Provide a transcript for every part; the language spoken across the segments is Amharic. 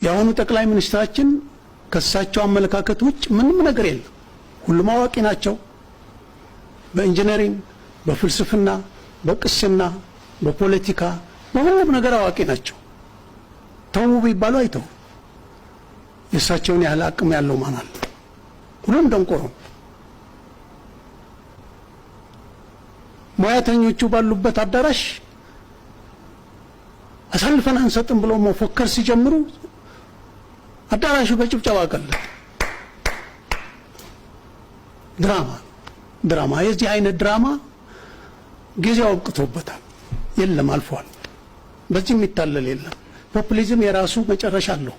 የአሁኑ ጠቅላይ ሚኒስትራችን ከእሳቸው አመለካከት ውጭ ምንም ነገር የለም። ሁሉም አዋቂ ናቸው። በ engineering፣ በፍልስፍና፣ በቅስና፣ በፖለቲካ፣ በሁሉም ነገር አዋቂ ናቸው። ተዉ ቢባሉ አይተው። የእሳቸውን ያህል አቅም ያለው ማን አለ? ሁሉም ደንቆሮ። ሙያተኞቹ ባሉበት አዳራሽ አሳልፈን አንሰጥም ብለው መፎከር ሲጀምሩ አዳራሹ በጭብጨባ ቀለጠ። ድራማ ድራማ፣ የዚህ አይነት ድራማ ጊዜው አብቅቶበታል። የለም፣ አልፏል። በዚህ የሚታለል የለም። Populism የራሱ መጨረሻ አለው፣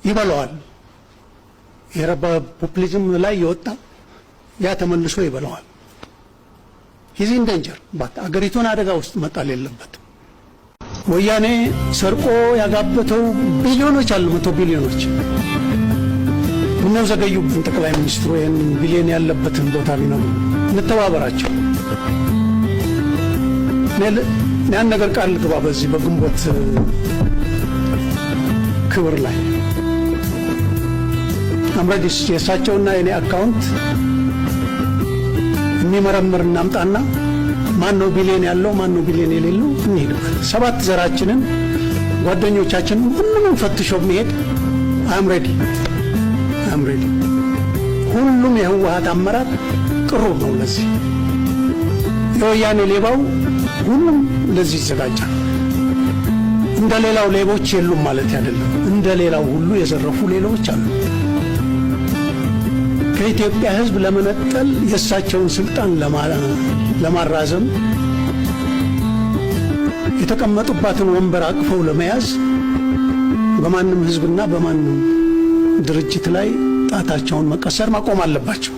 ይበላዋል። የረባ populism ላይ የወጣ ያ ተመልሶ ይበላዋል። He's in danger but አገሪቱን አደጋ ውስጥ መጣል የለበትም። ወያኔ ሰርቆ ያጋበተው ቢሊዮኖች አሉ፣ 100 ቢሊዮኖች። ምነው ዘገዩብን ጠቅላይ ሚኒስትሩ? ይህን ቢሊዮን ያለበትን ቦታ ቢነግሩ እንተባበራቸው። ያን ነገር ቃል ልግባ በዚህ በግንቦት ክብር ላይ I'm ready። የእሳቸውና የኔ account የሚመረምር እናምጣና ማን ነው ቢሊዮን ያለው፣ ማን ነው ቢሊዮን የሌለው እንሄድበት። ሰባት ዘራችንን፣ ጓደኞቻችንን ሁሉንም ፈትሾ የሚሄድ I'm ready, I'm ready። ሁሉም የህወሀት አመራር ቅሩብ ነው ለዚህ። የወያኔ ሌባው ሁሉም ለዚህ ይዘጋጃል። እንደ ሌላው ሌቦች የሉም ማለት አይደለም። እንደ ሌላው ሁሉ የዘረፉ ሌሎች አሉ። ከኢትዮጵያ ሕዝብ ለመነጠል፣ የእሳቸውን ስልጣን ለማራዘም፣ የተቀመጡባትን ወንበር አቅፈው ለመያዝ በማንም ሕዝብና በማንም ድርጅት ላይ ጣታቸውን መቀሰር ማቆም አለባቸው።